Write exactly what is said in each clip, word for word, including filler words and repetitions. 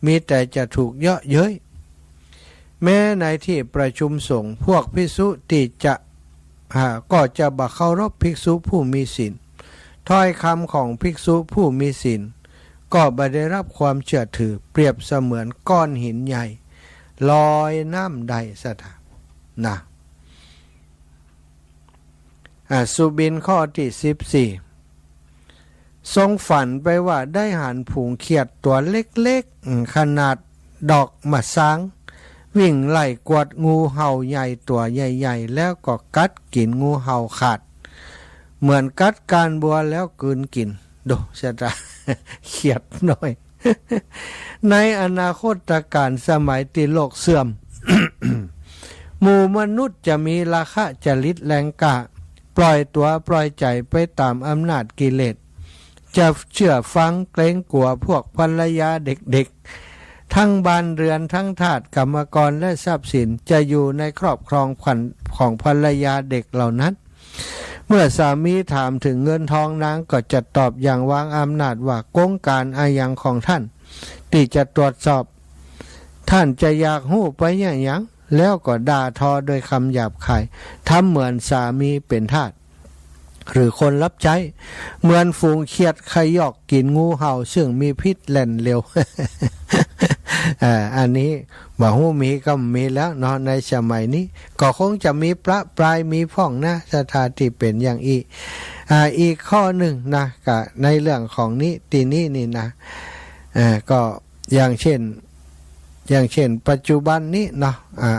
มีแต่จะถูกเยาะเย้ย แม้ในตี้ประชุมสงฆ์ พวกภิกษุตี้จะ อ่า ก็จะบ่เคารพภิกษุผู้มีศีล ถ้อยกำของภิกษุผู้มีศีล ก็บ่ได้ฮับความเจื้อถือ เปรียบเสมือนก้อนหินใหญ่ ลอยน้ำได้ ศรัทธา นะ อ่า สุบินข้อตี้สิบสี่ ทรงฝันไปว่าได้หันฝูงเขียดตั๋วเล็กๆ อืม ขนาดดอกมะซาง วิ่งไล่กวาดงูเห่าใหญ่ตั๋วใหญ่ๆ แล้วก็กัดกิ๋นงูเห่าขาด เหมือนกัดก้านบัวแล้วกลืนกิ๋น ดู ศรัทธา เขียดน้อย ในอนาคตกาลสมัยตี้โลกเสื่อม หมู่มนุษย์จะมีราคะจริตแรงกล้า ปล่อยตั๋วปล่อยใจ๋ไปต๋ามอำนาจกิเลส จะเจื้อฟังเกรงกั๋วพวกภรรยาเด็กๆ ทั้งบ้านเรือน ทั้งทาส กรรมกร และทรัพย์สิน จะอยู่ในครอบครองของ ของภรรยาเด็กเหล่านั้น เมื่อสามีถามเถิงเงินทอง นางก็จะตอบอย่างวางอำนาจว่า โกงก๋านอะหยังของต้าน ตี้จะตรวจสอบ ต้านจะอยากฮู้ไปเยียะหยัง แล้วก็ด่าทอโดยกำหยาบคาย ทำเหมือนสามีเป๋นทาส หรือคนฮับใจ๊ เหมือนฝูงเขียดขยอกกิ๋นงูเห่า ซึ่งมีพิษแล่นเร็ว อ่า อันนี้บ่ฮู้มีก็มีแล้วเนาะ ในสมัยนี้ ก็คงจะมีประปรายมีพ่องนะ ศรัทธา ตี้เป๋นอย่างอี้ อ่า อีกข้อนึ่งนะ ก็ในเรื่องของนี้ ตี้นี้นี่นะ อ่า ก็อย่างเช่น อย่างเช่นปัจจุบันนี้เนาะ อ่า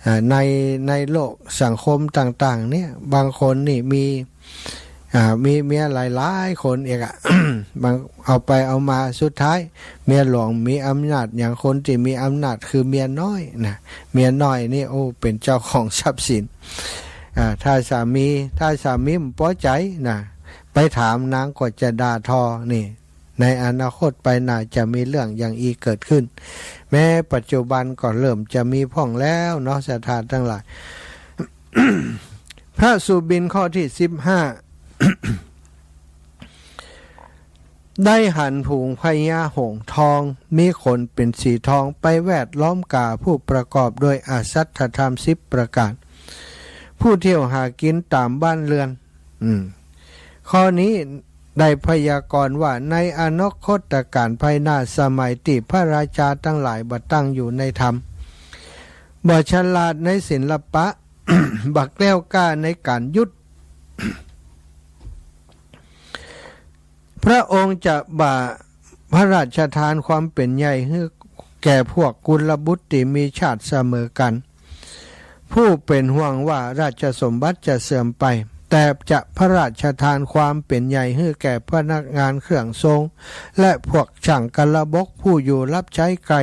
อ่า ใน ในโลกสังคมต่างๆ เนี่ย บางคนนี่มี อ่า มีเมียหลายๆ คนอีกอะ บาง เอาไปเอามาสุดท้าย เมียหลวงมีอำนาจ อย่างคนตี้มีอำนาจคือเมียน้อยนะ เมียน้อยนี่ โอ้ เป๋นเจ้าของทรัพย์สิน อ่า ถ้าสามี ถ้าสามีบ่ปอใจ๋นะ ไปถามนางก็จะด่าทอ นี่ ในอนาคตไปหน้าจะมีเรื่องอย่างอี้เกิดขึ้น แม้ปัจจุบันก็เริ่มจะมีพ่องแล้วเนาะ ศรัทธาตังหลาย พระสุบินข้อตี้สิบห้า ได้หันฝูงพญาหงส์ทอง มีขนเป๋นสีทอง ไปแวดล้อมก๋าผู้ประกอบโดยอสัตถธรรมสิบประก๋าน ผู้เที่ยวหากิ๋นต๋ามบ้านเรือน อืม ข้อนี้ได้พยากรณ์ว่าในอนาคตกาลภายหน้า สมัยตี้พระราชาตังหลายบ่ตั้งอยู่ในธรรม บ่ฉลาดในศิลปะ บ่แกล้วกล้าในก๋านยุทธ พระองค์จะบ่พระราชทานความเป๋นใหญ่หื้อแก่พวกกุลบุตรตี้มีชาติเสมอกั๋น ผู้เป๋นห่วงว่าราชสมบัติจะเสื่อมไป แต่จะพระราชทานความเป๋นใหญ่หื้อแก่พนักงานเครื่องทรง และพวกช่างกรบกผู้อยู่ฮับใจ๊ใก้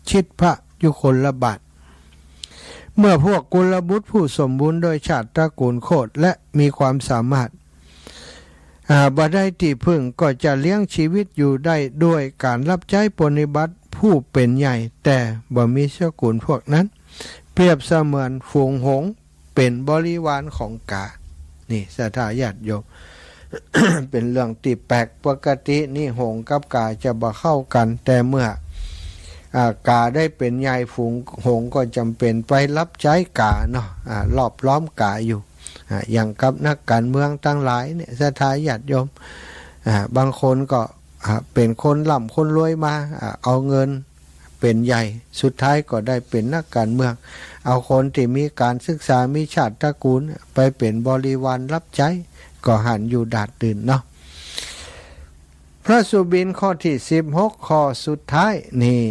ชิดพระยุคลบาท เมื่อพวกกุลบุตรผู้สมบูรณ์โดยชาติตระกูลโคตรและมีความสามารถ อ่า บ่ได้ตี้พึ่งก็จะเลี้ยงชีวิตอยู่ได้ด้วยก๋านฮับใจ๊ปรนนิบัติผู้เป๋นใหญ่ แต่บ่มีสกุลพวกนั้น เปรียบเสมือนฝูงหงส์เป๋นบริวารของก๋า นี่ศรัทธาญาติโยม เป๋นเรื่องตี้แปลก ปกตินี่หงส์กับก๋าจะบ่เข้ากั๋น แต่เมื่อ อ่า ก๋าได้เป๋นใหญ่ ฝูงหงส์ก็จ๋ำเป๋นไปฮับใจ๊ก๋าเนาะ อ่า รอบล้อมก๋าอยู่ อ่า อย่างกับนักก๋านเมืองตังหลายเนี่ย ศรัทธาญาติโยม อ่า บางคนก็ อ่า เป๋นคนร่ำคนรวยมา อ่า เอาเงินเป๋นใหญ่ สุดท้ายก็ได้เป๋นนักก๋านเมือง เอาคนตี้มีก๋านศึกษา มีชาติตระกูล ไปเป๋นบริวารฮับใจ๊ ก็หันอยู่ดาดดื่นเนาะ พระสุบินข้อตี้สิบหก ข้อสุดท้ายนี่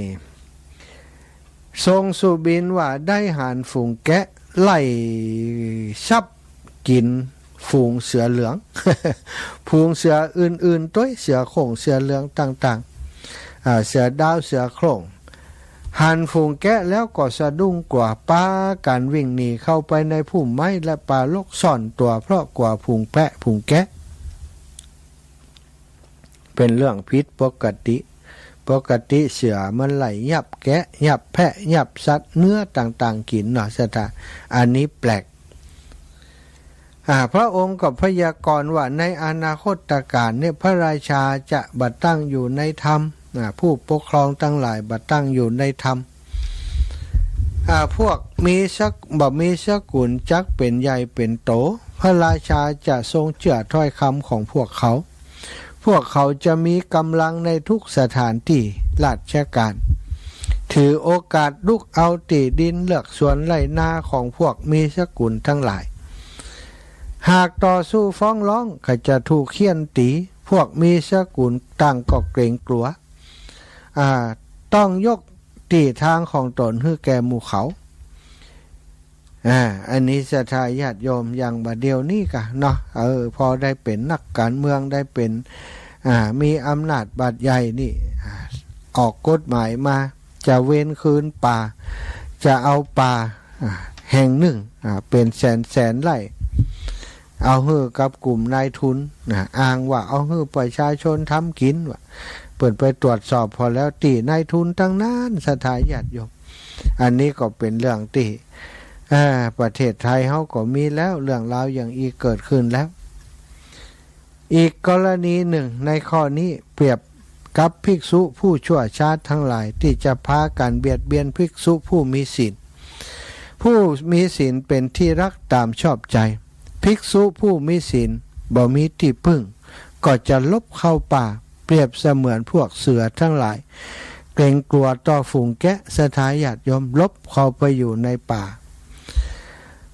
ทรงสุบินว่าได้หันฝูงแกะไล่ซับกิ๋นฝูงเสือเหลือง ฝูงเสืออื่นๆ ตวย เสือโคร่ง เสือเหลืองต่างๆ อ่า เสือดาว เสือโคร่ง หันฝูงแกะแล้วก็สะดุ้งกั๋ว ปากั๋นวิ่งหนีเข้าไปในพุ่มไม้และป่ารก ซ่อนตั๋วเพราะกั๋วฝูงแพะฝูงแกะ เป๋นเรื่องผิดปกติ ปกติเสือมันไล่ยับแกะ ยับแพะ ยับสัตว์เนื้อต่างๆ กิ๋นเนาะ ศรัทธา อันนี้แปลก อ่า พระองค์ก็พยากรณ์ว่าในอนาคตกาลเนี่ย พระราชาจะบ่ตั้งอยู่ในธรรม อ่า ผู้ปกครองตังหลายบ่ตั้งอยู่ในธรรม อ่า พวกมีสก- บ่มีสกุลจักเป๋นใหญ่เป๋นโต พระราชาจะทรงเจื้อถ้อยกำของพวกเขา พวกเขาจะมีก๋ำลังในทุกสถานตี้ราชก๋าน ถือโอกาสลุกเอาตี้ดินเฮือกสวนไฮ่นาของพวกมีสกุลตังหลาย หากต่อสู้ฟ้องร้องก็จะถูกเฆี่ยนตี๋ พวกมีสกุลต่างก็เกรงกั๋ว อ่า ต้องยกตี้ตางของตนหื้อแก่หมู่เขา อ่า อันนี้ศรัทธาญาติโยม อย่างบ่าเดี่ยวนี้กะเนาะ เออ พอได้เป๋นนักก๋านเมือง ได้เป๋น อ่า มีอำนาจบาดใหญ่นี่ อ่า ออกกฎหมายมา จะเวรคืนป่า จะเอาป่า อ่า แห่งนึ่ง อ่า เป๋นแสนๆ ไฮ่ เอาหื้อกับกุ่มนายทุนนะ อ้างว่าเอาหื้อประชาชนทำกิ๋นว่า เปิ้นไปตรวจสอบผ่อแล้ว ตี้นายทุนตังนั้น ศรัทธาญาติโยม อันนี้ก็เป๋นเรื่องตี้ อ่า ประเทศไทยเฮาก็มีแล้ว เรื่องราวอย่างอี้เกิดขึ้นแล้ว อีกกรณีนึ่งในข้อนี้ เปรียบกับภิกษุผู้ชั่วช้าตังหลาย ตี้จะพากั๋นเบียดเบียนภิกษุผู้มีศีล ผู้มีศีลเป๋นตี้ฮักต๋ามชอบใจ๋ ภิกษุผู้มีศีลบ่มีตี้ปึ้ง ก็จะหลบเข้าป่า เปรียบเสมือนพวกเสือตังหลาย เกรงกั๋วต่อฝูงแกะ ศรัทธาญาติโยม หลบเข้าไปอยู่ในป่า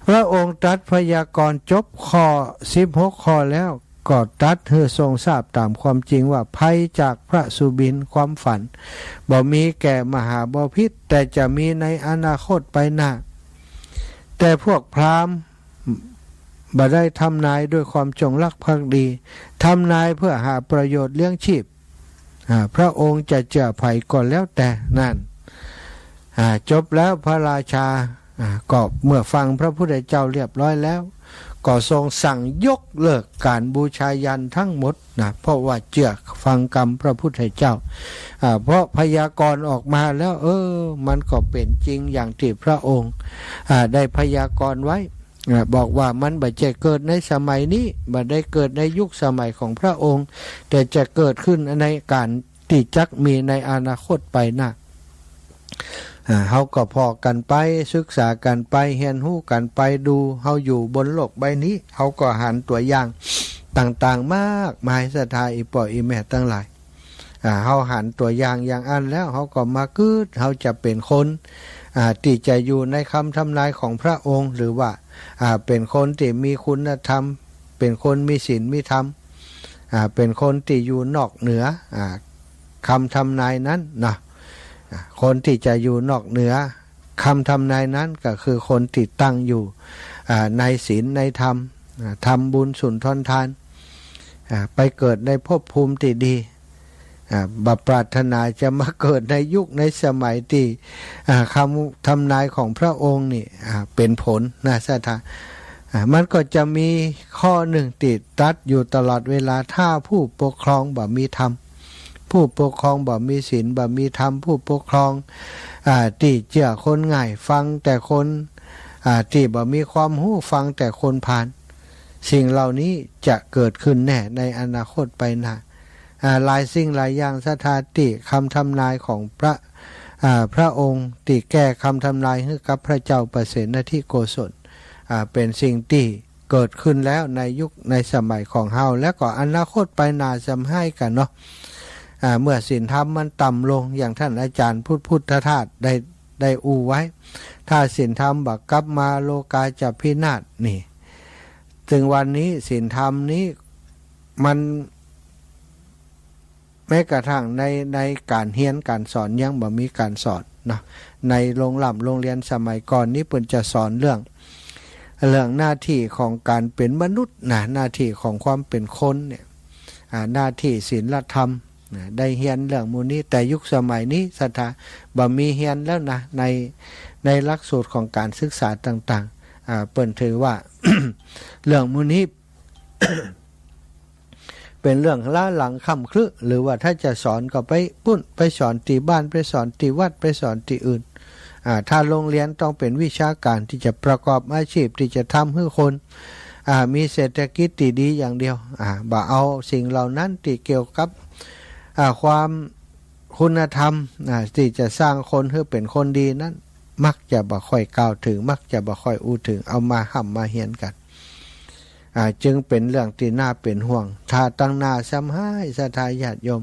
พระองค์ตรัสพยากรณ์จบข้อสิบหกข้อแล้ว ก็ตรัสหื้อทรงทราบต๋ามความจริงว่า ภัยจากพระสุบิณ ความฝัน บ่มีแก่มหาบพิตร แต่จะมีในอนาคตไปหน้า แต่พวกพราหมณ์บ่ได้ทำนายด้วยความจงรักภักดี ทำนายเพื่อหาประโยชน์เลี้ยงชีพ อ่า พระองค์จะเจื้อใผก็แล้วแต่ นั่น อ่า จบแล้ว พระราชา อ่า ก็เมื่อฟังพระพุทธเจ้าเรียบร้อยแล้ว ก็ทรงสั่งยกเลิกก๋านบูชายัญตังหมดนะ เพราะว่าเจื้อฟังกำพระพุทธเจ้า อ่า เพราะพยากรณ์ออกมาแล้ว เออ มันก็เป๋นจริงอย่างตี้พระองค์ อ่า ได้พยากรณ์ไว้ อ่า บอกว่ามันบ่ใจ้เกิดในสมัยนี้ บ่ได้เกิดในยุคสมัยของพระองค์ แต่จะเกิดขึ้นในก๋านตี้จักมีในอนาคตไปหน้า อ่า เฮาก็ผ่อกั๋นไป ศึกษากั๋นไป เฮียนฮู้กั๋นไป ดู เฮาอยู่บนโลกใบนี้ เฮาก็หันตั๋วอย่างต่างๆ มากมาย ศรัทธาอี่ป้ออี่แม่ตังหลาย อ่า เฮาหันตั๋วอย่างอย่างอั้นแล้ว เฮาก็มากึ๊ด เฮาจะเป๋นคน อ่า ตี้จะอยู่ในกำทำนายของพระองค์ หรือว่า อ่า เป๋นคนตี้มีคุณธรรม เป๋นคนมีศีลมีธรรม อ่า เป๋นคนตี้อยู่นอกเหนือ อ่า กำทำนายนั้นนะ อ่า คนตี้จะอยู่นอกเหนือกำทำนายนั้นก็คือคนตี้ตั้งอยู่ อ่า ในศีลในธรรม อ่า ทำบุญสุณทรทาน อ่า ไปเกิดในภพภูมิตี้ดี อ่า บ่ปรารถนาจะมาเกิดในยุคในสมัยตี้ อ่า กำทำนายของพระองค์นี่ อ่า เป๋นผลนะ ศรัทธา อ่า มันก็จะมีข้อนึ่งตี้ตรัสอยู่ตลอดเวลา ถ้าผู้ปกครองบ่มีธรรม ผู้ปกครองบ่มีศีล บ่มีธรรม ผู้ปกครอง อ่า ตี้เจื้อคนง่าย ฟังแต่คน อ่า ตี้บ่มีความฮู้ ฟังแต่คนพาล สิ่งเหล่านี้จะเกิดขึ้นแน่ในอนาคตไปหน้า อ่า หลายสิ่งหลายอย่าง ศรัทธา ตี้กำทำนายของพระ อ่า พระองค์ตี้แก้กำทำนายหื้อกับพระเจ้าปเสนทิโกศล อ่า เป๋นสิ่งตี้เกิดขึ้นแล้วในยุคในสมัยของเฮา และก็อนาคตไปหน้าซ้ำหายกั๋นเนาะ อ่า เมื่อศีลธรรมมันต่ำลง อย่างท่านอาจารย์พุทธพุทธทาสได้ ได้อู้ไว้ ถ้าศีลธรรมบ่กลับมา โลกาจะพินาศ นี่ ซึ่งวันนี้ศีลธรรมนี้มัน แม้กระทั่งใน ในก๋านเฮียนก๋านสอนยังบ่มีก๋านสอนเนาะ ในโฮงร่ำโฮงเฮียนสมัยก่อนนี้เปิ้นจะสอนเรื่อง เรื่องหน้าตี้ของก๋านเป๋นมนุษย์นะ หน้าตี้ของความเป๋นคนเนี่ย อ่า หน้าตี้ศีลธรรมนะ ได้เฮียนเรื่องหมู่นี้ แต่ยุคสมัยนี้ ศรัทธา บ่มีเฮียนแล้วนะ ใน ในหลักสูตรของก๋านศึกษาต่างๆ อ่า เปิ้นถือว่า เรื่องหมู่นี้ เป๋นเรื่องล้าหลังค่ำครึ หรือว่าถ้าจะสอนก็ไปปู๊น ไปสอนตี้บ้าน ไปสอนตี้วัด ไปสอนตี้อื่น อ่า ถ้าโฮงเฮียนต้องเป๋นวิชาก๋านตี้จะประกอบอาชีพตี้จะทำหื้อคน อ่า มีเศรษฐกิจตี้ดีอย่างเดียว อ่า บ่เอาสิ่งเหล่านั้นตี้เกี่ยวกับ อ่า ความ คุณธรรม อ่า ตี้จะสร้างคนหื้อเป๋นคนดีนั้น มักจะบ่ค่อยกล่าวเถิง มักจะบ่ค่อยอู้เถิง เอามาฮ่ำมาเฮียนกั๋น อ่า จึงเป๋นเรื่องตี้น่าเป๋นห่วง ถ้าตังหน้าซ้ำฮ้าย ศรัทธาญาติโยม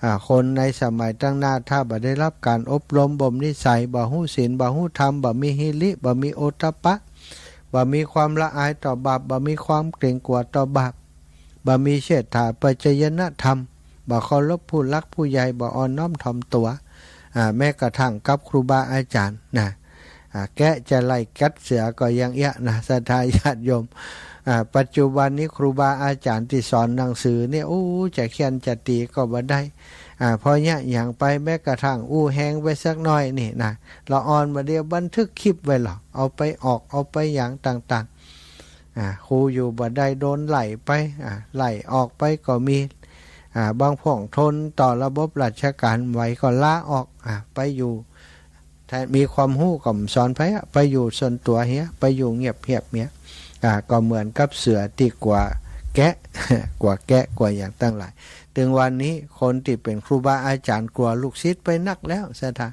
อ่า คนในสมัยตังหน้า ถ้าบ่ได้ฮับก๋านอบรมบ่มนิสัย บ่ฮู้ศีล บ่ฮู้ธรรม บ่มีหิริ บ่มีโอตตัปปะ บ่มีความละอายต่อบาป บ่มีความเกรงกั๋วต่อบาป บ่มีเชษฐาปัจจยนธรรม บ่เคารพผู้หลักผู้ใหญ่ บ่อ่อนน้อมถ่อมตั๋ว อ่า แม้กระทั่งกับครูบาอาจ๋ารย์นะ อ่า แกะจะไล่กัดเสือก็ยังเอี้ยนะ ศรัทธาญาติโยม อ่า ปัจจุบันนี้ครูบาอาจ๋ารย์ตี้สอนหนังสือเนี่ย โอ้ จะเฆี่ยนจะตี๋ก็บ่ได้ อ่า เพราะเยียะหยังไป แม้กระทั่งอู้แฮงไปสักหน้อยนี่นะ ละอ่อนบ่าเดี่ยวบันทึกคลิปไว้หรอก เอาไปออก เอาไปหยังต่างๆ อ่า ครูอยู่บ่ได้โดนไล่ไป อ่า ไล่ออกไปก็มี อ่า บางพ่องทนต่อระบบราชก๋านบ่ไหวก็ลาออก อ่า ไปอยู่ ถ้ามีความฮู้ก็บ่สอนใผอะ ไปอยู่ส่วนตั๋วเหีย ไปอยู่เงียบเหียบเหีย อ่า ก็เหมือนกับเสือตี้กั๋วแกะ กั๋วแกะ กั๋วหยังตังหลาย ตึงวันนี้คนตี้เป๋นครูบาอาจ๋ารย์กั๋วลูกศิษย์ไปนักแล้ว ศรัทธา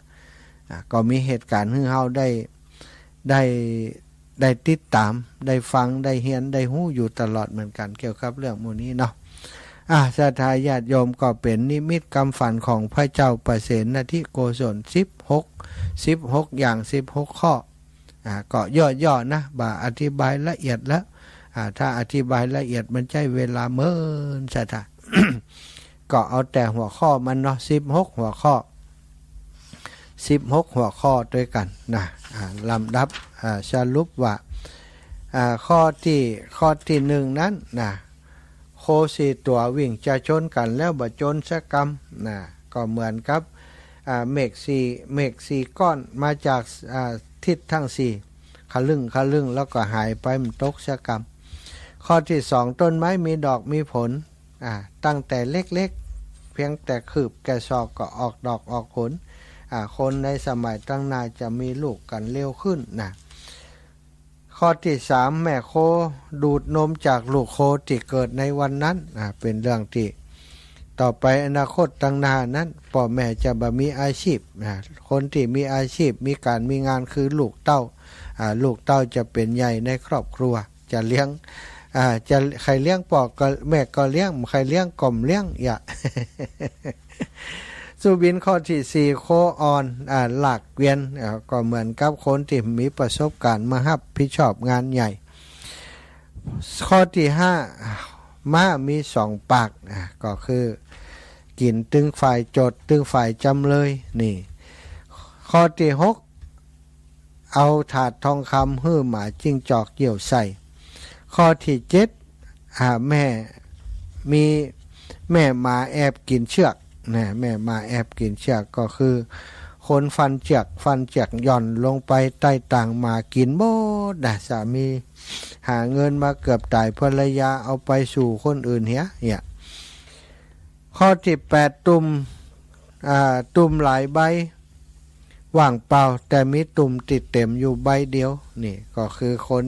อ่า ก็มีเหตุก๋ารณ์หื้อเฮาได้ ได้ ได้ติดต๋าม ได้ฟัง ได้เฮียน ได้ฮู้อยู่ตลอดเหมือนกั๋น เกี่ยวกับเรื่องหมู่นี้เนาะ อ่า ศรัทธาญาติโยม ก็เป๋นนิมิตกำฝันของพระเจ้าประเสนทิโกศล สิบหก สิบหก อย่าง สิบหก ข้อ อ่า ก็ย่อๆ นะ บ่อธิบายละเอียดแล้ว อ่า ถ้าอธิบายละเอียดมันใจ๊เวลาเมิน ศรัทธา ก็เอาแต่หัวข้อมันเนาะ สิบหก หัวข้อ สิบหก หัวข้อตวยกั๋นนะ อ่า ลำดับ อ่า สรุปว่า อ่า ข้อตี้ ข้อตี้หนึ่งนั้นนะ โคสี่ตั๋ววิ่งจะจนกั๋นแล้วบ่จนสักกำนะ ก็เหมือนกับ อ่า เมฆสี่ เมฆสี่ก้อนมาจาก อ่า ทิศทั้งสี่ คะลึ่งคะลึ่ง แล้วก็หายไป บ่ตกสักกำ ข้อตี้สอง ต้นไม้มีดอกมีผล อ่า ตั้งแต่เล็กๆ เพียงแต่คืบแก่ศอกก็ออกดอกออกผล อ่า คนในสมัยตังหน้าจะมีลูกกั๋นเร็วขึ้นนะ ข้อตี้สาม แม่โคดูดนมจากลูกโคตี้เกิดในวันนั้น อ่า เป๋นเรื่องตี้ ต่อไปอนาคตตังหน้านั้น ป้อแม่จะบ่มีอาชีพ อ่า คนตี้มีอาชีพ มีก๋านมีงานคือลูกเต้า อ่า ลูกเต้าจะเป๋นใหญ่ในครอบครัว จะเลี้ยง อ่า จะใค่เลี้ยงป้อก็ แม่ก็เลี้ยง ใค่เลี้ยงก็บ่เลี้ยง อย่า สุบิน ข้อตี้สี่ โคอ่อน อ่า ลากเกวียน อ่า ก็เหมือนกับคนตี้มีประสบก๋ารณ์มาฮับผิดชอบงานใหญ่ ข้อตี้ห้า ม้ามีสองปาก อ่า ก็คือกิ๋นตึงฝ่ายโจทก์ตึงฝ่ายจ๋ำเลย นี่ ข้อตี้หก เอาถาดทองคำหื้อหมาจิ้งจอกเยี่ยวใส่ ข้อตี้เจ็ด อ่า แม่ มีแม่หมาแอบกิ๋นเชือกนะ แม่หมาแอบกิ๋นเชือก ก็คือคนฟันเจือก ฟันเจือกหย่อนลงไปใต้ตาง หมากิ๋นหมดนะ สามีหาเงินมาเกือบต๋าย ภรรยาเอาไปสู่คนอื่นเหีย เนี่ย ข้อตี้แปด ตุ่ม อ่า ตุ่มหลายใบ ว่างเปล่า แต่มีตุ่มตี้เต๋มอยู่ใบเดียว นี่ก็คือคน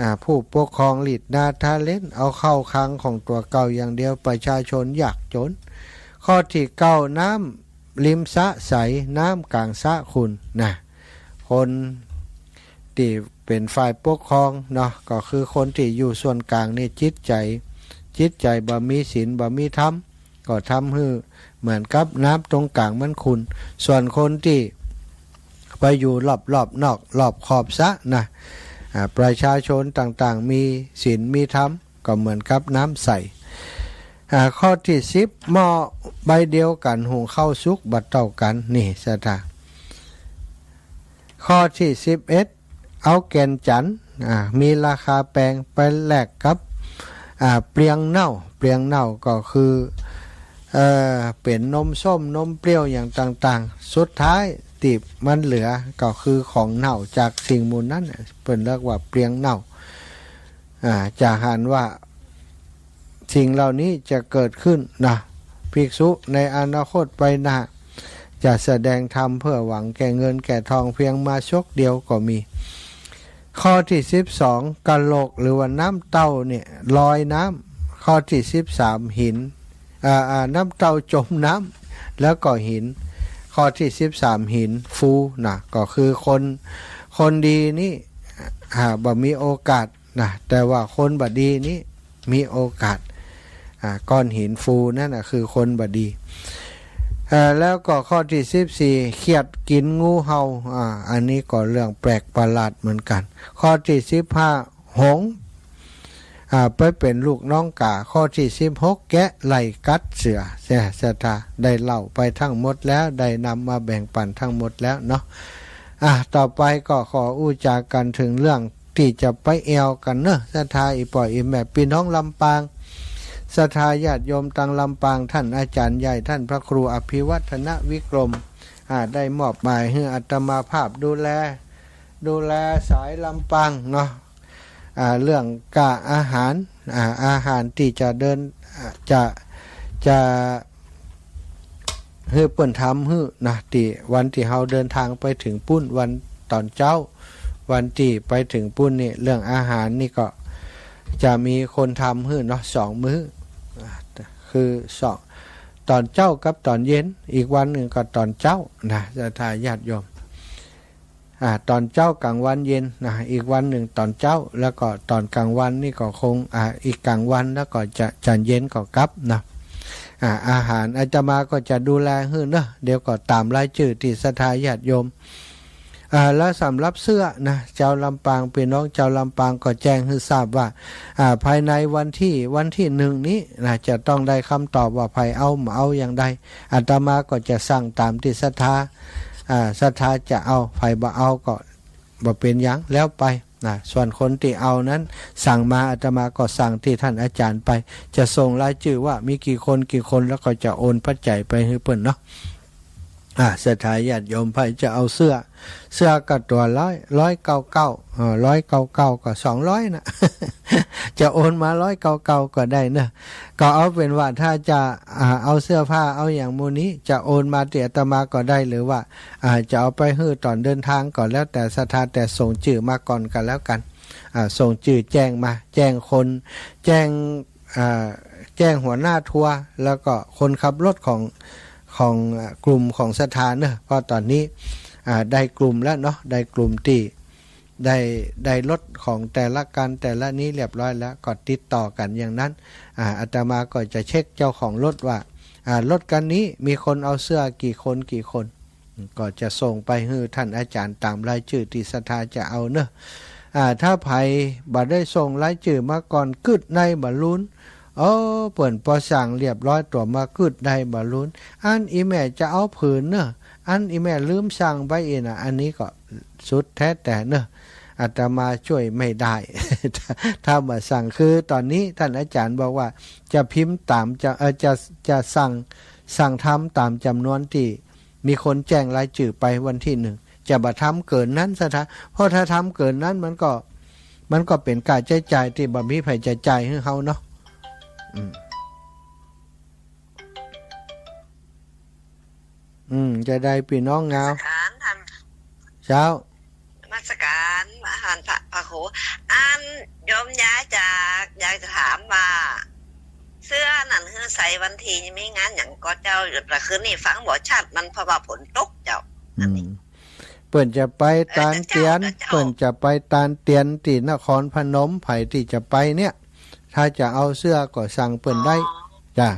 อ่า ผู้ปกครองลีดนาทาเล่น เอาเข้าคลังของตั๋วเก่าอย่างเดียว ประชาชนยากจ๋น ข้อตี้เก้า น้ำริมสระใส น้ำก๋างสระขุ่นนะ คนตี้เป๋นฝ่ายปกครองเนาะ ก็คือคนตี้อยู่ส่วนก๋างนี่จิตใจ๋ จิตใจ๋บ่มีศีลบ่มีธรรม ก็ทำหื้อเหมือนกับน้ำตรงก๋างมันขุ่น ส่วนคนตี้ไปอยู่รอบๆ นอก รอบขอบสระนะ อ่า ประชาชนต่างๆ มีศีลมีธรรม ก็เหมือนกับน้ำใส อ่า ข้อตี้สิบ หม้อใบเดียวกั๋นหุงข้าวสุกบ่เต้ากั๋น นี่ ศรัทธา ข้อตี้สิบเอ็ด เอาแก่นจั๋นทร์ อ่า มีราคาแปงไปแลกกับ อ่า เปลียงเน่า เปลียงเน่าก็คือ เอ่อ เป๋นนมส้มนมเปรี้ยวอย่างต่างๆ สุดท้ายตี้มันเหลือก็คือของเน่าจากสิ่งหมู่นั้น เปิ้นเรียกว่าเปลียงเน่า อ่า จะหันว่า สิ่งเหล่านี้จะเกิดขึ้นนะ ภิกษุในอนาคตไปหน้า จะแสดงธรรมเพื่อหวังแก่เงินแก่ทองเพียงมาชกเดียวก็มี ข้อตี้สิบสอง กะโหลกหรือว่าน้ำเต้าเนี่ยลอยน้ำ ข้อตี้สิบสาม หิน อ่า อ่า น้ำเต้าจมน้ แล้วก็หิน ข้อตี้สิบสาม หินฟูนะ ก็คือคน คนดีนี่ อ่า บ่มีโอกาสนะ แต่ว่าคนบ่ดีนี่มีโอกาส อ่า ก้อนหินฟูนั่นน่ะคือคนบ่ดี เอ่อ แล้วก็ข้อตี้สิบสี่ เขียดกิ๋นงูเห่า อ่า อันนี้ก็เรื่องแปลกประหลาดเหมือนกั๋น ข้อตี้สิบห้า หงส์ อ่า ไปเป๋นลูกน้องก๋า ข้อตี้สิบหก แกะไล่กัดเสือ เสียศรัทธา ได้เล่าไปทั้งหมดแล้ว ได้นำมาแบ่งปั๋นทั้งหมดแล้วเนาะ อ่ะ ต่อไปก็ขออู้จ๋ากั๋นเถิงเรื่องตี้จะไปแอ่วกั๋นเนาะ ศรัทธาอี่ป้ออี่แม่ ปี้น้องลำปาง ศรัทธาญาติโยมตางลำปาง ต้านอาจ๋ารย์ใหญ่ ต้านพระครูอภิวัฒนวิกรม อ่า ได้มอบหมายหื้ออาตมาภาพดูแล ดูแลสายลำปางเนาะ อ่า เรื่องก้าอาหาร อ่า อาหารตี้จะเดิน อ่า จะ จะหื้อเปิ้นทำหื้อนะ ตี้วันตี้เฮาเดินตางไปเถิงปู๊น วันต๋อนเจ๊า วันตี้ไปเถิงปู๊นนี่ เรื่องอาหารนี่ก็จะมีคนทำหื้อเนาะ สองมื้อ อ่า คือสอง ต๋อนเจ๊ากับต๋อนเย็น อีกวันนึ่งก็ต๋อนเจ๊านะ ศรัทธาญาติโยม อ่า ต๋อนเจ๊ากลางวันเย็นนะ อีกวันนึ่งต๋อนเจ๊า แล้วก็ต๋อนกลางวันนี่ก็คง อ่า อีกกลางวัน แล้วก็จะ จะเย็นก็กลับนะ อ่า อาหารอาตมาก็จะดูแลหื้อเนาะ เดี๋ยวก็ต๋ามรายจื้อตี้ศรัทธาญาติโยม อ่า แล้วสำหรับเสื้อนะ จาวลำปาง ปี้น้องจาวลำปางก็แจ้งหื้อทราบว่า อ่า ภายในวันตี้ วันตี้หนึ่งนี้นะ จะต้องได้กำตอบว่าใผเอาบ่เอาอย่างใด อาตมาก็จะสั่งต๋ามตี้ศรัทธา อ่า ศรัทธาจะเอา ใผบ่เอาก็บ่เป๋นหยัง แล้วไปนะ ส่วนคนตี้เอานั้นสั่งมา อาตมาก็สั่งตี้ต้านอาจ๋ารย์ไป จะส่งรายจื้อว่ามีกี่คนกี่คน แล้วก็จะโอนปัจจัยไปหื้อเปิ้นเนาะ อ่า ศรัทธาญาติโยมใผจะเอาเสื้อ เสื้อก็ตั๋วละร้อยเก้าเก้า เอ่อ ร้อยเก้าเก้าก็สองร้อยนะ จะโอนมาร้อยเก้าเก้าก็ได้เนาะ ก็เอาเป๋นว่าถ้าจะ อ่า เอาเสื้อผ้าเอาหยังหมู่นี้ จะโอนมาตี้อาตมาก็ได้ หรือว่า อ่า จะเอาไปหื้อต๋อนเดินตางก็แล้วแต่ศรัทธา แต่ส่งจื้อมาก่อนก็แล้วกั๋น อ่า ส่งจื้อแจ้งมา แจ้งคน แจ้ง อ่า แจ้งหัวหน้าทัวร์ แล้วก็คนขับรถของ ของ อ่า กลุ่มของศรัทธาเนาะ เพราะต๋อนนี้ อ่า ได้กลุ่มแล้วเนาะ ได้กลุ่มตี้ ได้ ได้รถของแต่ละคันแต่ละนี้เรียบร้อยแล้ว ก็ติดต่อกั๋นอย่างนั้น อ่า อาตมาก็จะเช็คเจ้าของรถว่า อ่า รถคันนี้มีคนเอาเสื้อกี่คนกี่คน ก็จะส่งไปหื้อต้านอาจ๋ารย์ต๋ามรายจื้อตี้ศรัทธาจะเอาเนาะ อ่า ถ้าใผบ่ได้ส่งรายจื้อมาก่อน กึ๊ดในบ่าลูน เออ เปิ้นปอสั่งเรียบร้อยตั๋วมากึ๊ดในบ่าลูน อันอี่แม่จะเอาผืนเนาะ อันอี่แม่ลืมสั่งไปอี้นะ อันนี้ก็สุดแต๊แต่เนาะ อาตมาจ้วยไม่ได้ ถ้า ถ้าบ่าสั่ง คือต๋อนนี้ต้านอาจ๋ารย์บอกว่าจะพิมพ์ต๋าม จะ เอ่อ จะ จะสั่ง สั่งทำต๋ามจ๋ำนวนตี้ มีคนแจ้งรายจื้อไปวันตี้หนึ่ง จะบ่ทำเกินนั้นศรัทธา เพราะถ้าทำเกินนั้นมันก็ มันก็เป๋นก้าใจ๊จ่ายตี้บ่มีใผจะจ่ายหื้อเฮาเนาะ อืม อืม จะได้ปี้น้องเงา นมัสก๋ารต้าน เจ้า นมัสก๋ารอาหารพระ พระครู อันโยมยายจะ ยายจะถามว่า เสื้อนั้นหื้อใส่วันตี้มีงานหยังก่อเจ้า ละคืนนี้ฟังบ่ชัดมันเพราะว่าฝนตกเจ้า อันนี้ อืม เปิ้นจะไปตานเตียน เออ เจ้า เปิ้นจะไปตานเตียนตี้นครพนม ใผตี้จะไปเนี่ย ถ้าจะเอาเสื้อก็สั่งเปิ้นได้ อ๋อ จ้ะ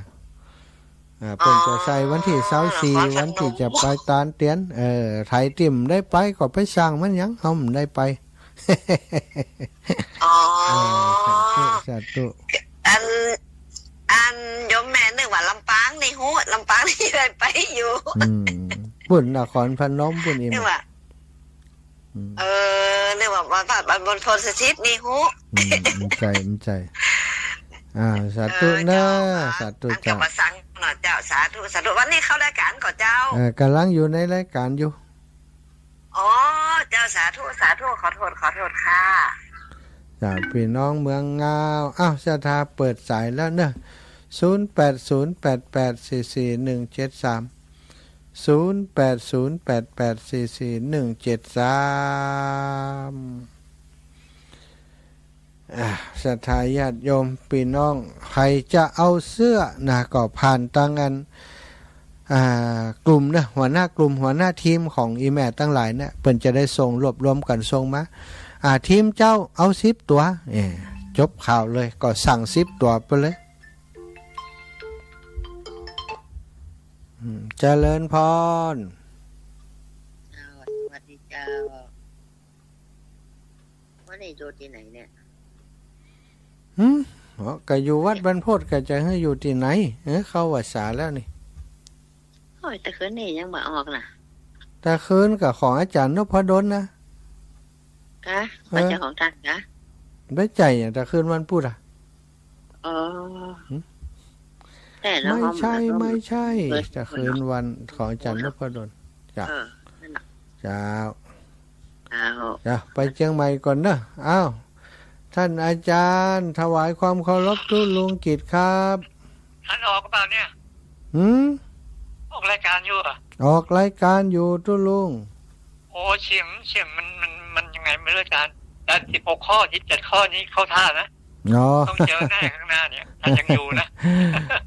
อ่า เปิ้นจะใส่วันตี้ซาวสี่ นครพนม วันตี้จะไปตานเตียน เออ ใผตี้บ่ได้ไปก็ไปสั่งมันหยัง เฮาบ่ได้ไป อ๋อ เออ สาธุ สาธุ อัน อันโยมแม่นึกว่าลำปางนี่ฮู้ ลำปางนี่ได้ไปอยู่ อืม ปุ้นนครพนมปุ้นอีก นึกว่า อืม เออ นึกว่าวัด วัด วัดบนโพนสถิตนี่ฮู้ อืม บ่ใจ้ บ่ใจ้ อ่า สาธุ เออ เนาะ เจ้า สาธุ อัน เจ้า ก็มาสั่งเนาะเจ้า สาธุ สาธุ วันนี้เข้ารายก๋านก่อเจ้า เออ ก่ำลังอยู่ในรายก๋านอยู่ อ๋อ เจ้า สาธุ สาธุ ขอโทษ ขอโทษค่ะ จ้ะ ปี้น้องเมืองงาว อ้าว ศรัทธาเปิดสายแล้วเนาะ ศูนย์แปดศูนย์แปดแปดสี่สี่หนึ่งเจ็ดสาม ศูนย์แปดศูนย์แปดแปดสี่สี่หนึ่งเจ็ดสาม อ่า ศรัทธาญาติโยมปี้น้อง ใผจะเอาเสื้อนะ ก็ผ่านตางอัน อ่า กลุ่มเนาะ หัวหน้ากลุ่ม หัวหน้าทีมของอี่แม่ตังหลายเนี่ย เปิ้นจะได้ส่งรวบรวมกั๋นส่งมา อ่า ทีมเจ้าเอาสิบตั๋ว เอ้ จบข่าวเลย ก็สั่งสิบตั๋วไปเลย อืม เจริญพร เจ้า สวัสดีเจ้า วันนี้อยู่ตี้ไหนเนี่ย หึ อ๋อ ก็อยู่วัดบรรพต ก็จะหื้ออยู่ตี้ไหน เออ เข้าพรรษาแล้วนี่ โอ้ย ตะคืนนี่ยังบ่ออกน่ะ ตะคืนก็ของอาจ๋ารย์นพดลนะ กะ เออ บ่ใจ้ของต้านกะ บ่ใจ้อะ ตะคืนวันพุธอะ อ๋อ หึ แต่ละห้อง ไม่ใช่ มันก็ ไม่ใช่ เปิด ตะคืนวันของอาจ๋ารย์นพดล จ้ะ เออ นั่นน่ะ เจ้า เจ้า เจ้า ไปเจียงใหม่ก่อนเนอะ อ้าว ท่านอาจ๋ารย์ ถวายความเคารพตุ๊ลุงกิจครับ ท่านออกหรือเปล่าเนี่ย หืม ออกรายการอยู่เหรอ ออกรายการอยู่ตุ๊ลุง โอ้ เสียง เสียงมัน มัน มันยังไงไม่รู้อาจ๋ารย์ แต่สิบหกข้อ ยี่สิบเจ็ดข้อนี้เข้าท่านะ อ๋อ ต้องเจอแน่ข้างหน้าเนี่ย ถ้ายังอยู่นะ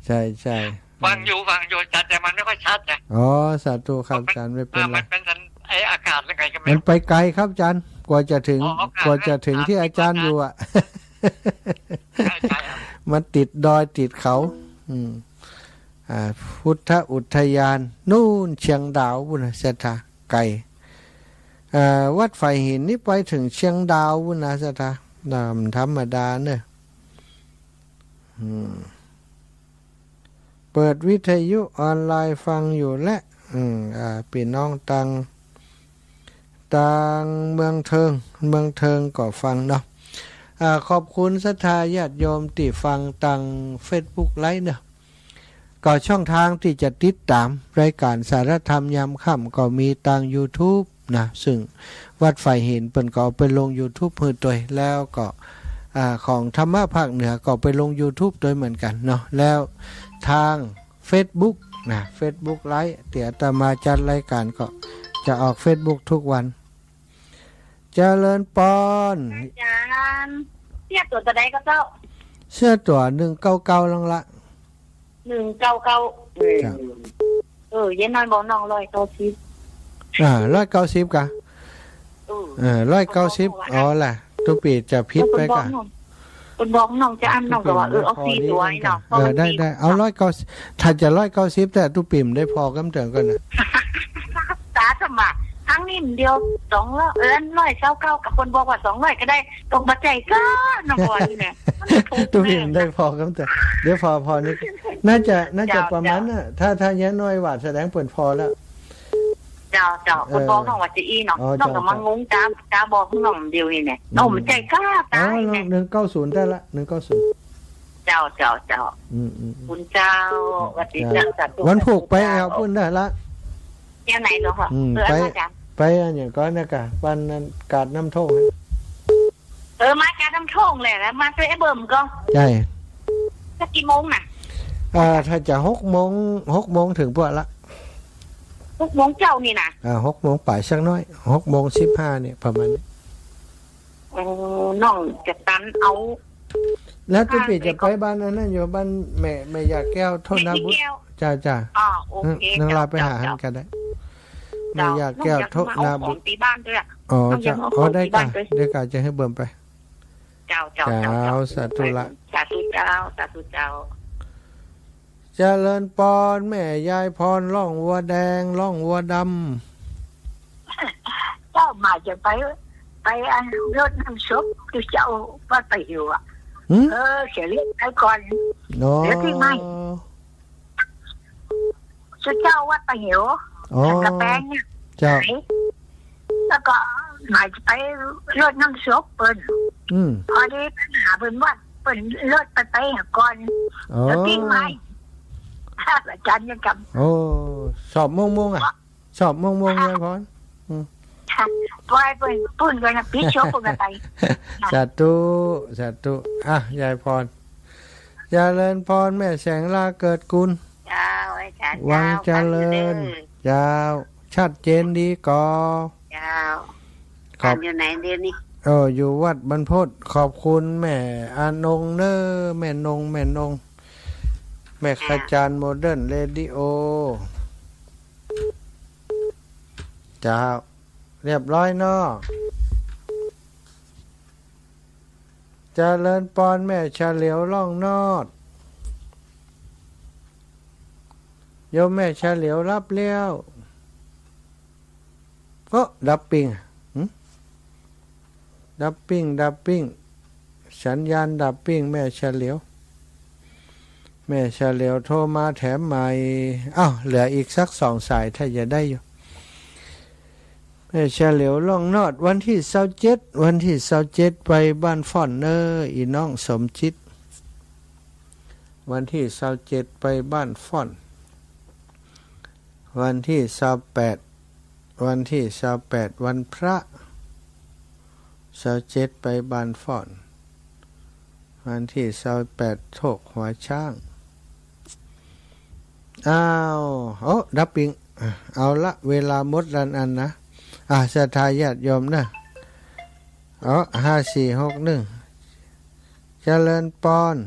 ใช่ ใช่ ฟังอยู่ ฟังอยู่อาจ๋ารย์ แต่มันไม่ค่อยชัดไง อ๋อ สาธุครับ มัน อาจ๋ารย์ ไม่เป็นไร อ่า มันเป็นสัญ- ไอ้อากาศยังไงก็ไม่รู้ มันไปไกลครับอาจ๋ารย์ กว่าจะถึง อ๋อ อากาศ กว่าจะถึงที่อาจ๋ารย์อยู่อะ ใช่ ใช่ครับ มันติดดอยติดเขา อืม อ่า พุทธอุทยาน นู่นเชียงดาวปู้นนะ ศรัทธา ไกล อ่า วัดฝายหินนี่ไปเถิงเชียงดาวปู้นนะ ศรัทธา บ่ธรรมดาเนอะ อืม เปิดวิทยุออนไลน์ฟังอยู่แหละ อืม อ่า ปี้น้องตาง ตางเมืองเทิง เมืองเทิงก็ฟังเนาะ อ่า ขอบคุณศรัทธาญาติโยมตี้ฟังตางเฟซบุ๊กไลฟ์เนาะ ก็ช่องทางตี้จะติดต๋ามรายการสารธรรมยามค่ำก็มีตางยูทูบนะ ซึ่งวัดฝายหินเปิ้นก็เอาไปลงยูทูบหื้อตวย แล้วก็ อ่า ของธรรมะภาคเหนือก็เอาไปลงยูทูบตวยเหมือนกั๋นเนาะ แล้วตางเฟซบุ๊กนะ เฟซบุ๊กไลฟ์ ตี้อาตมาจัดรายการก็จะออกเฟซบุ๊กทุกวัน เจริญปอน อาจ๋ารย์ เสื้อตั๋วเต้าใดก็เจ้า เสื้อตั๋วหนึ่งเก้าเก้าลังละ หนึ่งเก้าเก้า เจ้า เออ ยายน้อยบอกน้องร้อยเก้าสิบ อ่า ร้อยเก้าสิบกะ เออ เออ ร้อยเก้าสิบ อ๋อล่ะ ตุ๊ปี้จะผิดไปกะ เปิ้นบอกน้อง เปิ้นบอกน้องจะอั้น น้องก็ว่า เออ เอาสี่ตั๋วเนาะ เออ ได้ ได้ เอาร้อยเก้าสิบ ถ้าจะร้อยเก้าสิบ แต่ตุ๊ปี้บ่ได้ผ่อกำเตือนก่อนนะ ต๋าสมัคร ครั้งนี้เดียว สองร้อย เออ ร้อยเก้าเก้า กับเปิ้นบอกว่าสองร้อยก็ได้ ตกมาใจก็น้องบอยเนี่ย ตุ๊ปี้บ่ได้ผ่อกำเตือน เดี๋ยวผ่อ ผ่อนี่ น่าจะ น่าจะ เจ้า ประมาณน่ะ เจ้า ถ้า ถ้ายายน้อยว่าแสดงเปิ้นผ่อแล้ว เจ้า เจ้า เออ เปิ้นบอกน้องว่าจะอี้เนาะ อ๋อ น้องก็ เจ้า มางง ต๋า ต๋าบอกน้องเดียวนี่แหละ อืม น้องบ่ใจ้กล้าต๋า อ๋อ นี่แหละ หนึ่งเก้าศูนย์ได้ละ หนึ่งเก้าศูนย์ เจ้า เจ้า เจ้า อืม อืม อืม คุณเจ้า สวัสดีเจ้า เจ้า สาธุ วันพูกไป สาธุ แอ่วปู้นได้ละ แอ่วไหนเหรอคะ อืม เออ ไป อาจ๋ารย์ ไปอันหยังก่อนะกะ วันนั้นกาดน้ำโท่ง เออ มากาดน้ำโท่งแหละ แล้วมาตวยไอ้เบิ่มก่อ ใช่ สักกี่โมงน่ะ อ่า ถ้าจะหกโมง หกโมงเถิงปวดละ หกโมงเจ๊านี่น่ะ อ่า หกโมงป๋ายสักหน้อย หกโมงสิบห้าเนี่ย ประมาณนี้ เออ น้องจะตันเอา แล้วตุ๊ปี้จะไปบ้านอันนั้นอยู่ บ้านแม่ แม่ย่าแก้ว โทนาบุตร แม่ย่าแก้ว จ้า จ้า อ๋อ โอเค นางลาไปหาหั้นก็ได้ เจ้า แม่ย่าแก้ว โทนาบุตร น้องอยากมาเอาของตี้บ้านตวย อ๋อ น้องอยาก เจ้า มาเอา อ๋อ ของตี้บ้านตวย ได้กะ ได้กะ จะหื้อเบิ่มไป เจ้า เจ้า เจ้า เจ้า สาธุละ สาธุเจ้า สาธุเจ้า เจริญปอน แม่ยายพร ล่องวัวแดง ล่องวัวดำ เจ้ามาจะไป ไปอันรดน้ำศพตี้เจ้าวัดป่าหิวอะ หืม เออ เสียเรียกไปก่อน อ๋อ เดี๋ยวตี้ไม่ เจ้าวัดป่าหิว อ๋อ ท่านกะแปงเนี่ย เจ้า แล้วก็หมายจะไปรดน้ำศพเปิ้น อืม พอดีไปหาเปิ้นวัด เปิ้นรดไป ไปหาก่อน อ๋อ แล้วตี้ไม่ อาจ๋ารย์ยังกำ โอ้ สอบโมงๆ อะ สอบโมงๆ ยายพร อืม ปล่อยเปิ้น เปิ้นก็นะ ปิดศพเปิ้นก็ไป สาธุ สาธุ อ่ะ ยายพร เจริญพร แม่แสงลาเกิดกุล เจ้า อาจ๋ารย์ วังเจริญ เจ้า ฟังอยู่เด้อ เจ้า ชัดเจนดีก่อ เจ้า ครับ อาจ๋ารย์อยู่ไหนเดี๋ยวนี้ เออ อยู่วัดบรรพต ขอบคุณแม่อานงเน้อ แม่นง แม่นง แม่ขจารย์โมเดิร์นเรดิโอ เจ้า เรียบร้อยเนาะ เจริญปอนแม่เฉลียวล่องนอด โยมแม่เฉลียวหลับแล้ว โอ้ ดับปิ้ง หึ ดับปิ้ง ดับปิ้ง สัญญาณดับปิ้ง แม่เฉลียว แม่เฉลียวโทรมาแถมใหม่ อ้าว เหลืออีกสักสองสายถ้าจะได้อยู่ แม่เฉลียวล่องนอด วันตี้ซาวเจ็ด วันตี้ซาวเจ็ดไปบ้านฟ้อนเน้อ อีน้องสมจิต วันตี้ซาวเจ็ดไปบ้านฟ้อน วันตี้ซาวแปด วันตี้ซาวแปดวันพระ ซาวเจ็ดไปบ้านฟ้อน วันตี้ซาวแปดโชคหัวช้าง อ้าว โอ้ ดับปิ้ง เอาละ เวลาหมดแล้วอันนะ อ่ะ ศรัทธาญาติโยมนะ เอา ห้าสี่หกหนึ่ง เจริญปอน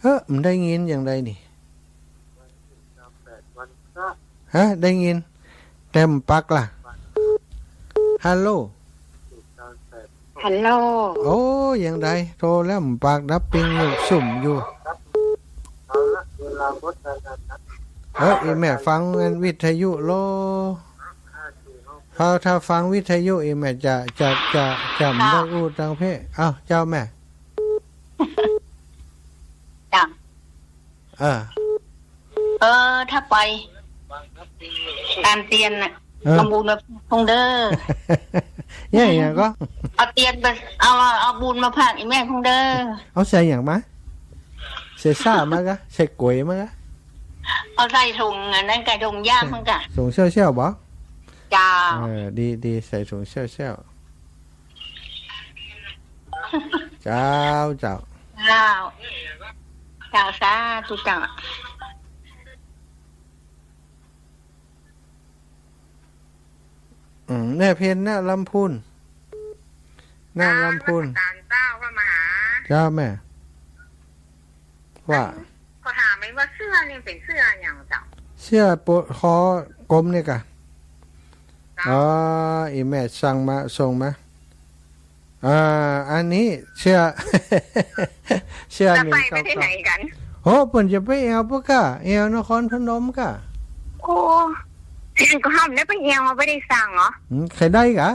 เฮ้อ มันได้ยินอย่างใดนี่ ฮะ ได้ยิน แต่บ่ปักล่ะ ฮัลโหล ฮัลโหล โอ้ อย่างใด โทรแล้วบ่ปัก ดับปิ้งอยู่ ซุ่มอยู่ เฮ้อ อีแม่ฟังอันวิทยุโล ถ้า ถ้าฟังวิทยุ อีแม่จะ จะ จะ จะบ่ได้อู้ตังเพะ อ้าว เจ้าแม่ จ้ะ เออ เออ ถ้าไป ตานเตียนน่ะ เออ เอาบุญมาพากพ่องเด้อ เนี่ย อย่างก็ เอาเตียนไป เอา เอาบุญมาพากอีแม่พ่องเด้อ เอาใส่อย่างมา ใส่ซ่ามากะ ใส่ก๋วยมากะ เอาใส่ถุงอันนั้นกะ ถุงย่ามมันกะ ถุงเซี่ยวๆ บ่ เจ้า เออ ดี ดี ใส่ถุงเซี่ยวๆ เจ้า เจ้า เจ้า เจ้า สาธุเจ้า อืม แม่เพ็ญนะ ลำพูน นะ ลำพูน นมัสการเจ้า พระมหา เจ้าแม่ ว่า ขอถามหน่อยว่าเสื้อนี่เป๋นเสื้ออะหยังเจ้า เสื้อปก คอกลมนี่กะ เจ้า อ๋อ อีแม่สั่งมา ส่งมา อ่า อันนี้เสื้อ เสื้อ แล้วไป หนึ่งเก้าเก้า ประเทศไหนกัน โห เปิ้นจะไปแอ่วปู้นก้า แอ่วนครพนมก้า โอ้ ก็ห้ามได้ไปแอ่ว บ่ได้สั่งเหรอ อืม ใค่ได้ก้า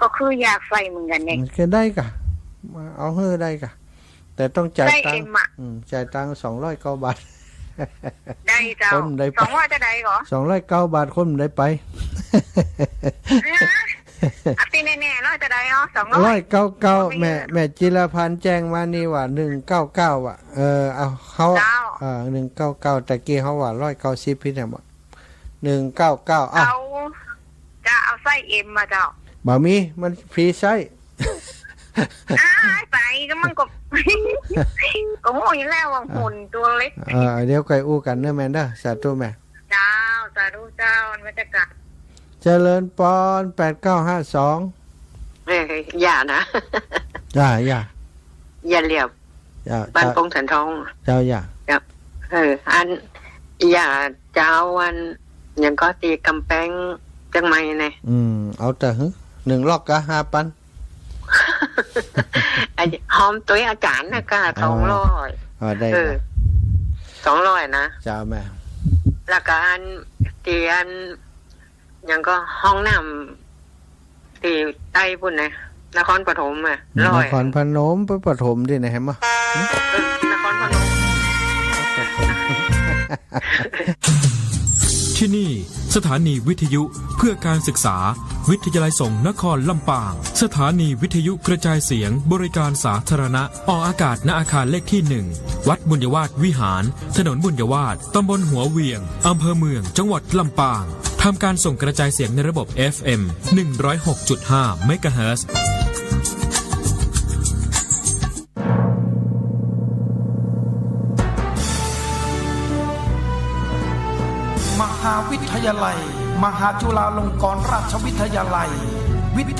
ก็คืออยากใส่เหมือนกันเนี่ย อืม ใค่ได้ก้า มาเอาหื้อได้ก้า แต่ต้องจ่ายตังค์ ไส้เอ็มอะ อืม จ่ายตังค์สองร้อยเก้าบาท ได้เจ้า คนบ่ได้ไป สองร้อยเท่าใดก่อ สองร้อยเก้าบาท คนบ่ได้ไป ฮะ อ่ะ ตี้แน่ๆ ร้อยเท่าใดอ๋อ สองร้อย ร้อยเก้าเก้า บ่มี แม่ แม่จิรพันธ์แจ้งมานี่ว่า หนึ่งเก้าเก้า อ่ะ เออ เอา เขา เจ้า เออ หนึ่งเก้าเก้า ตะกี้เขาว่า ร้อยเก้าสิบ ผิดเนี่ยบ่ หนึ่งเก้าเก้า อ่ะ เอา จะเอาไส้เอ็มมาเจ้า บ่มี มันฟรีไซส์ อ้าย ไปก็มันก็ ก็ฮู้อยู่แล้วว่าหุ่นตัวเล็ก เออ เดี๋ยวก่อยอู้กั๋นเน้อแม่เน้อ สาธุแม่ เจ้า สาธุเจ้า นมัสการ เจริญปอน แปดเก้าห้าสอง เออ อย่านะ อย่า อย่า อย่าเหลียบ เจ้า บ้าน เจ้า ปงสันทอง เจ้า อย่า ครับ เออ อัน อย่าจะเอาอัน อย่างก็ตี้ก๋ำแปงเจียงใหม่เนี่ย อืม เอาเต๊อะ หึ หนึ่งรอบก็ห้าปัน ไอ้หอมตุ๊ยอาจ๋ารย์น่ะก็ อ๋อ สองร้อย อ๋อ ได้ เออ ครับ สองร้อยนะ เจ้าแม่ แล้วก็อัน ตี้อัน อย่างก็ห้องน้ำ ตี้ใต้ปู้นนะ นครปฐมอะ อืม ร้อย นครพนมไปปฐมตี้ไหนแหมอะ เออ นครพนม ที่นี่สถานีวิทยุเพื่อการศึกษา วิทยาลัยสงฆ์นครลำปาง สถานีวิทยุกระจายเสียงบริการสาธารณะ ออกอากาศ ณ อาคารเลขที่หนึ่ง วัดบุญยวาสวิหาร ถนนบุญยวาส ตำบลหัวเหวียง อำเภอเมือง จังหวัดลำปาง ทำการส่งกระจายเสียงในระบบ เอฟเอ็ม หนึ่งร้อยหกจุดห้า เมกะเฮิรตซ์ มหาวิทยาลัย มหาจุฬาลงกรณราชวิทยาลัย วิท